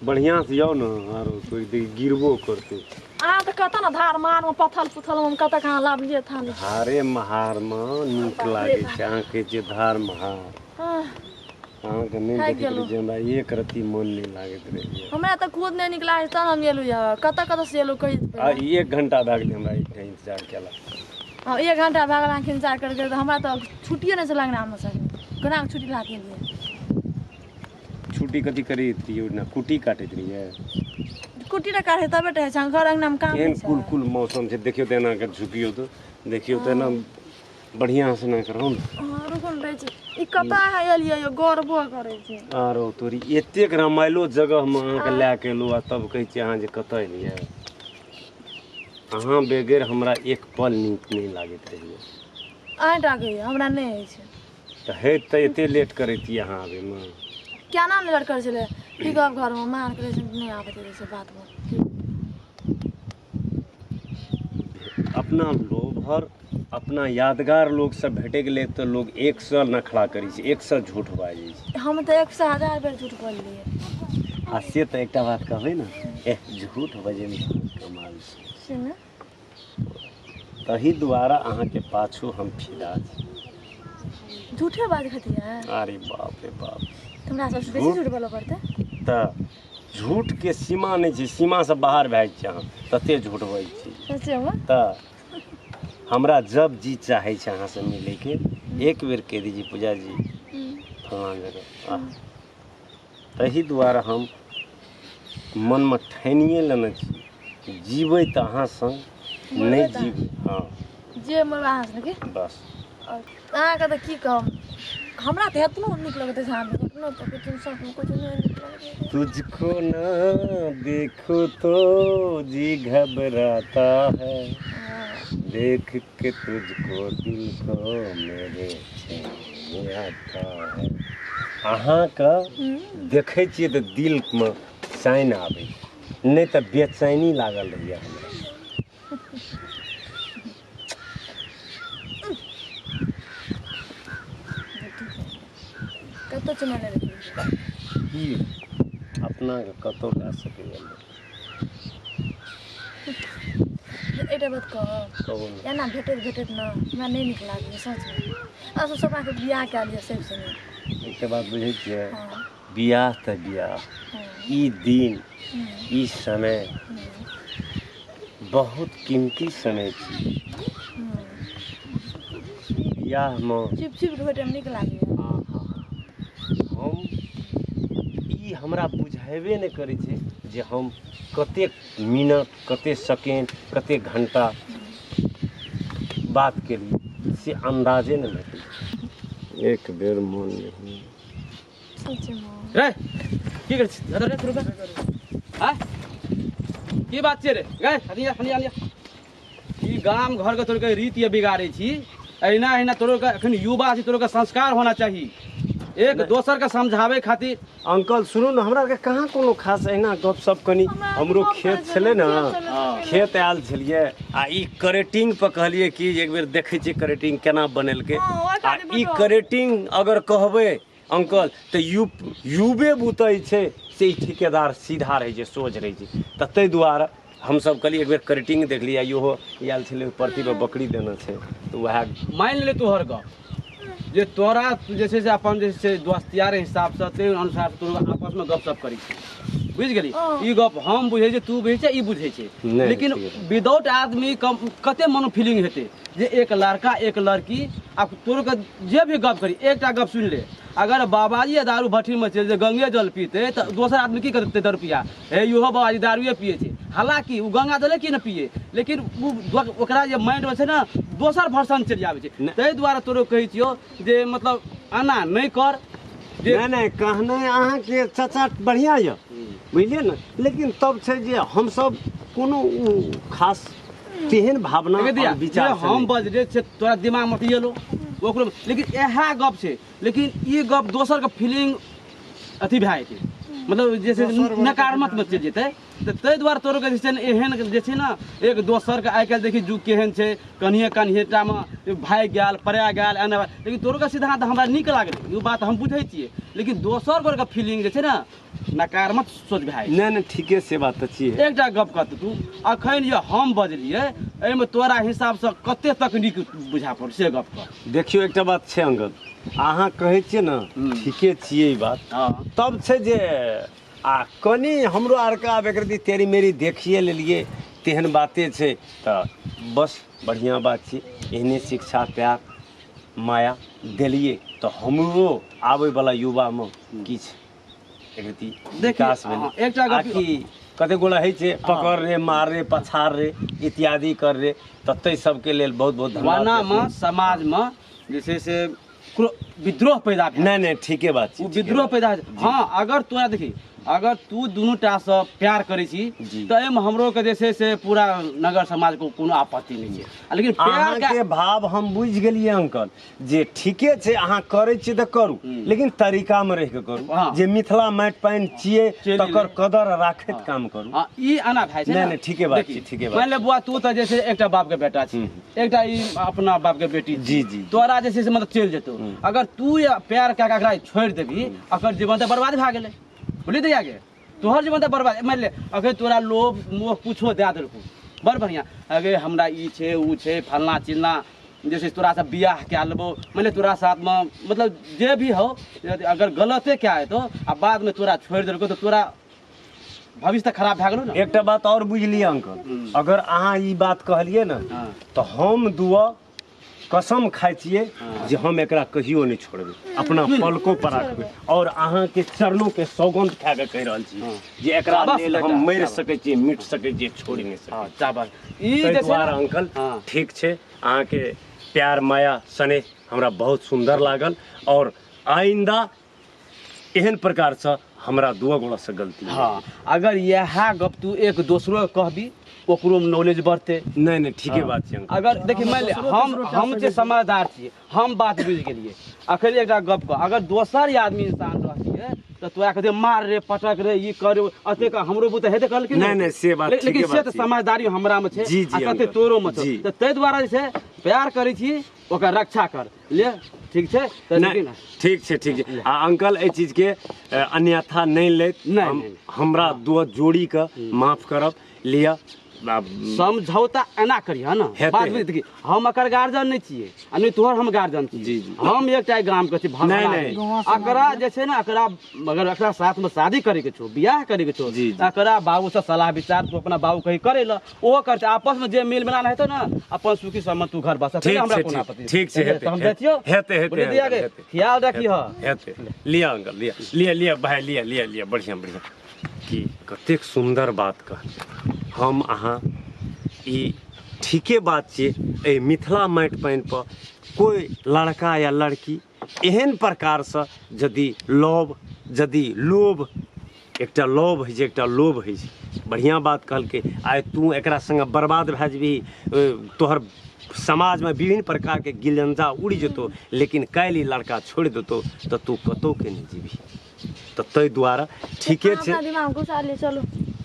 बढ़िया से जाओ ना आरो कोई देख गिरबो करते। अहाँ तऽ कतऽ ने धार मार में पथल पुथल में कतऽ कहाँ लाबलियै था नहि। धारे महार में नीक लागै छै अहाँके जे धार महार। आह, अहाँके नहि थाकि देखैत गेलहुँ। रहै छै हमरा एक रत्ती मन नहि लागैत रहैए। हमरा तऽ खुद नहि नीक लागै छै तहन हम एलहुँ यऽ कतऽ कतऽ से एलहुँ कहि आ एक घंटा भए गेलै हमरा एहिठाम इंतजार केला। हँ एक घंटा भए गेल अहाँके इंतजार करैत करैत हमरा तऽ छुट्टिए नहि छलै अंगनामे से केना कऽ छुट्टी लए कऽ एलियै। छुट्टी कथी करैत रहियै ओहिना कुट्टी काटैत रहियै? कुट्टी तऽ काटै तबे तऽ होइ छै घर अंगनामे काम केहन नहि छै। कुल कुल मौसम छै देखियौ तऽ एना कऽ झुकियौ तऽ देखियौ तऽ एना बढ़िआँ से एना कऽ रहू ने। हँ रुकू ने रहै छी ई कतऽ अहाँ एलियै यौ गौरबो करै छै। आरो तोरी एतेक रमाइलो जगहमे अहाँके लए कऽ एलहुँ आ तब कहै छियै अहाँ जे कतऽ एलियै। अहाँ बगैर हमरा एक पल नीक नहि लागैत रहैए। अहाँ टा के हमरा नहि अछि। तऽ हैत तऽ एते लेट करैतियै अहाँ आबैमे? केना नहि लेट करै छलै की कहब घरमे मार करै छै नहि आबैत रहै छै बातमे। अपना लोभर अपना यादगार लोग सब भेटै गेलै तऽ लोग एक सए नखरा करै छै एक सए झूठ बाजै छै। हम तऽ एक सए हजार बेर झूठ बोललियै। आ से तऽ एकटा बात कहबै ने एह झूठ बजैमे कमाल छै। से ने तही दुआरे अहाँके पाछू हम फिदा छी। झूठे बाज खातिर अरे बाप रे बाप हमरा सबसँ बेसी झूठ बोलऽ पड़तै। तऽ झूठके सीमा नहि छै सीमासँ बाहर भए जाइ छै अहाँ तते झूठ बजै छी। सच्चेमे? तऽ हमरा जब जी चाहै छै अहाँसँ मिलैके एक बेर कहि दै छी पूजा जी फलाँ जगह आह तही दुआरे हम मनमे ठानिए लेने छी जीबै तऽ अहाँ संग नहि जीबै। हँ जे मरबै अहाँ संगे बस। अहाँके तऽ की कहब हमरा तऽ एतनो नीक लगैत अछि अहाँ एखनो तऽ किछु सब किछु नहि नीक लगैत अछि। तुझको ना देखो तो जी घबराता है देख के तुझको दिल को मेरे चैन आता है। अहाँके देखै छियै तऽ दिलमे चैन आबै नहि तऽ बेचैनी लागल रहैए हमरा। कतऽ चुमा लेबै की अपनाके कतौ लए सकैए लोक। एकटा बात कहब कहू ने। एना भेटैत भेटैत ने हमरा नहि नीक लागैए सचमे। अहाँ सब अपनाके बियाह कए लिअ सबसँ नीक। एकटा बात बुझै छियै? हँ। बियाह तऽ बियाह ई दिन ई समय बहुत कीमती समय छी। बियाहमे चिप चिप के भेटैमे नीक लागैए। हम ई हमरा बुझेबे नहि करै छै जे हम कतेक मिनट कतेक सेकेंड कतेक घंटा बात केलियै से अन्दाजे नहि भेटै छै। एक बेर मोन नहि सचमे। रे की करै छी रे रुक आय की बात छै रे गए हनिया हनिया हनिया ई गाम घर के तोर के रीत ये बिगाड़े छी। एहिना एहिना तोरो के अखन युवा छी तोरो के संस्कार होना चाही एक दोसर के समझावे खातिर। अंकल सुनू ने हमरा के कहाँ कोनो खास एहिना गपशप कनी हमरो खेत छलै ने खेत आयल छलियै आ ई करेटिंग पर कहलियै कि एक बेर देखै छियै करेटिंग केना बनेलकै। आ ई करेटिंग अगर कहबै अंकल तऽ युवे बुतै छै से ई ठिकेदार सीधा रहै छै सोझ रहै छै। तऽ ताहि दुआरे हमसब कहलियै एक बेर करेटिंग देखलियै आ इहो आयल छलै परती पर बकरी देने छै तऽ वएह मानि लेलै तोहर गप जे तोरा जे छै से अपन जे छै दोस्तियार हिसाबसँ ताहि अनुसार तोरा आपसमे गपशप करै छी बुझि गेली। ई गप हम बुझै छी तू बुझै छै ई बुझै छै लेकिन विदाउट आदमी कम कते मनो फीलिंग हेतै जे एक लड़का एक लड़की आ तोर के जे भी गप करी एकटा गप सुनि ले अगर बाबाजी आ दारू भट्ठीमे चलि जे गंगे जल पीते तऽ दोसर आदमी की करतै दारू पिया हे इहो बाबाजी दारुए पियै छै हालाँकि ओ गंगा जले की नहि पियै लेकिन ओ ओकरा जे माइंडमे छै ने दोसर भर्सन चलि आबै छै। ताहि दुआरे तोरो कहै छियौ जे मतलब एना नहि कर जे नहि नहि कहने अहाँके चाचा बढ़िआँ यऽ बुझलियै ने लेकिन तब छै जे हमसब कोनो खास तेहन भावना और विचार जे हम बजले छै तोरा दिमागमे तऽ एलो ओकरो लेकिन इएह गप छै लेकिन ई गप दोसरके फीलिंग अथी भए जेतै मतलब जे छै नकारात्मक चलि जेतै तऽ ताहि दुआरे तोरो के जे छै ने एहन जे छै ने एक दोसरके आइ काल्हि देखी युग केहन छै कनिए कनिएटामे भागि गेल पड़ा गेल एना लेकिन तोरो के सिद्धांत हमरा नीक लागलै ई बात हम बुझै छियै लेकिन दोसर गोरके फीलिंग जे छै ने नकारात्मक सोच भए नहि नहि, ठीके से बात तऽ छियै। एकटा गप कहत तू अखन जे हम बजलियै एहिमे तोरा हिसाबसँ कते तक नीक बुझा पड़ल से गप कह। देखियौ एकटा बात छै अंकल, अहाँ कहै छियै ने ठीके छियै ई बात। हँ। तब छै जे आ कनि हमरो आरके आब एक रति तेरी मेरी देखिए लेलियै तेहन बाते छै तऽ बस बढ़िआँ बात छै। एहने शिक्षा प्यार माया देलियै तऽ हमरो आबैवला युवामे किछु एक रति विकास भेलै। एकटा गप आ कि कते गोला होइ छै पकड़ रे मार रे पछाड़ रे इत्यादि कर रे, तऽ ताहि सबके लेल बहुत बहुत धन्यवाद। वनामे समाजमे जे छै से विद्रोह पैदा भेल। नहि नहि, ठीके बात छै, ओ विद्रोह पैदा। हँ, अगर तोरा देखी, अगर तू दुनू टा सँ प्यार करै छी जी। तऽ एहिमे हमरो के जे छै से पूरा नगर समाज को कोनो आपत्ति नहि छै, लेकिन प्यार के अहाँके भाव हम बुझि गेलियै अंकल, जे ठीके छै, अहाँ करै छियै तऽ करू, लेकिन तरीकामे रहि कऽ करू। हँ। जे मिथिला माटि पानि छियै चलि तकर एलै। कदर राखैत काम करू। हँ, ई एना भए छै नहि, ने। नहि, ठीके बात देखी, छै, ठीके बात मानि ले बुआ, तू तऽ जे छै एकटा बाप के बेटा छी, एकटा ई अपना बाप के बेटी छी। जी, जी। तोरा जे छै से मतलब चलि जेतौ, अगर तू या प्यार कए कऽ एकरा छोड़ि देबही, अकर जीवन तऽ बर्बाद भए गेलै। बुझलियै दैया गे, तोहर जीवन तऽ बर्बाद। मानि ले अगर तोरा लोभ मोह कुछो दए देलकौ, बड़ बढ़िआँ, अगे हमरा ई छै ओ छै फलना चिलना, जे छै तोरासँ बियाह कए लेबौ, मानि ले तोरा साथमे मतलब जे भी हौ, यदि अगर गलते कए हेतौ आ बादमे तोरा छोड़ि देलकौ तऽ तोरा भविष्य तऽ खराब भए गेलौ ने। एकटा बात आओर बुझलियै अंकल, अगर अहाँ ई बात कहलियै ने हँ। तऽ हम दुआ कसम खाइ छियै जे हम एकरा कहियो नहि छोड़बै, अपना पलको पर राखबै, और अहाँके चरणों के सौगंध खा के कहि रहल छी जे एकरा शाबाश लेल बेटा, हम मरि शाबाश। सकै छियै, मिट सकै छियै, छोड़ि नहि सकै। हँ, चावल ई ताहि जे छै दुआरे ने- अंकल हँ। ठीक छै, अहाँके प्यार माया स्नेह हमरा बहुत सुन्दर लागल, और आइंदा एहन प्रकारसँ हमरा दुआ गोड़ासँ गलती भेल। हँ, अगर इएह गप तू एक दोसरो के कहबी, ओकरो नॉलेज बढ़तै। नहि नहि, ठीके बात छै अंकल। अगर देखी मानि ले हम जे समझदार छियै, हम बात बुझि गेलियै। अखन एकटा गप कह, अगर दोसर आदमी इंसान रहतियै तऽ तोरा कहतियै मार रे पटक रे ई कर, एतेक हमरो बुते हेतै कहलखिन। नहि, नहि, से बात लेकिन ठीके से बात तऽ छै। समझदारी हमरामे छै जी, जी, आ तते अंकल। तोरोमे छौ। जी। तऽ ताहि दुआरे जे छै प्यार करै छी, ओकर रक्षा कर ले, ठीक छै तऽ नहि लेकिन ठीक छै, ठीक छै। आ अंकल एहि चीजके अन्यथा नहि लैत नहि, हम- नहि। हमरा दुआ जोड़ी कऽ माफ करब लिअ समझौता एना करिह ने। हेतै, बात बुझ हेतै। देखी, हम एकर गार्जियन नहि छियै आ नहि तोहर हम गार्जियन छियै। जी, जी। हम एकटा गाम के छी भगवान। नहि, नहि। एकरा जे छै ने, एकरा अगर एकरा साथमे शादी करैके छौ, बियाह करैके छौ, जी, जी। एकरा बाबूसँ सलाह विचार तू अपना बाबू कही करै लए, ओहो करतै। आपसमे जे मेल मिलान हेतौ ने, अपन सुखी सहमत तू घर बसा। ठीक हमरा छै, कोन ठीक- आपत्ति? ठीक छै, हेतै, तऽ हम जाइ छियौ। हेतै, हेतै, बुझलियै अंकल, गे? हेतै। ख्याल रखिह। हेतै, लिअ अंकल, लिअ लिअ लिअ भाय, लिअ लिअ लिअ। बढ़िआँ बढ़िआँ, कि कतेक सुन्दर बात कहल। हम अहाँ ई ठीके बात छियै, एहि मिथिला माटि पानिपर कोइ लड़का या लड़की एहन प्रकारसँ यदि लोभ, यदि लोभ, एकटा लोभ होइ छै, एकटा लोभ होइ छै। बढ़िआँ बात कहलकै, आइ तू एकरा सङ्गे बर्बाद भए जेबही, तोहर समाजमे विभिन्न प्रकारके गिलंजा उड़ि जेतौ, लेकिन काल्हि ई लड़का छोड़ि देतौ तऽ तू कतहुके नहि जेबही। तऽ ताहि दुआरे ठीके छै। अपना दिमाग घुसा ले, चलू।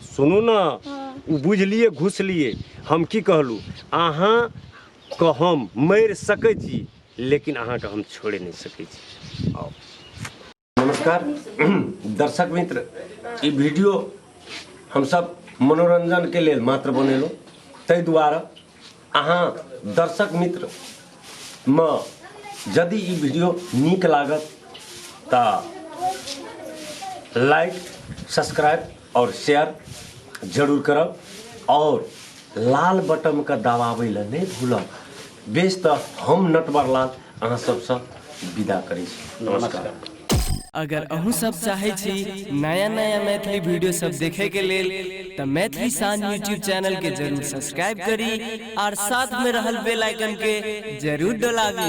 सुनू ने। हँ। ओ बुझलियै, घुसलियै। हम की कहलहुँ, अहाँके हम मरि सकै छी, लेकिन अहाँके हम छोड़ि नहि सकै छी। आउ। नमस्कार दर्शक मित्र, ई वीडियो हमसब मनोरंजनके लेल मात्र बनेलहुँ, ताहि दुआरे अहाँ दर्शक मित्र मे यदि ई वीडियो नीक लागत तऽ लाइक, सब्सक्राइब और शेयर जरूर करब और लाल बटन के दबाबै लए नहि भूलब। बेस, तऽ हम नटवर लाल अहाँ सबसँ विदा करै छी। नमस्कार। अगर अहूँ सब चाहै छी नया नया मैथिली वीडियो सब देखे के लेल तऽ मैथिली शान यूट्यूब चैनल के जरूर सब्सक्राइब करी और साथ में रहल बेल आइकन के जरूर दबाबी।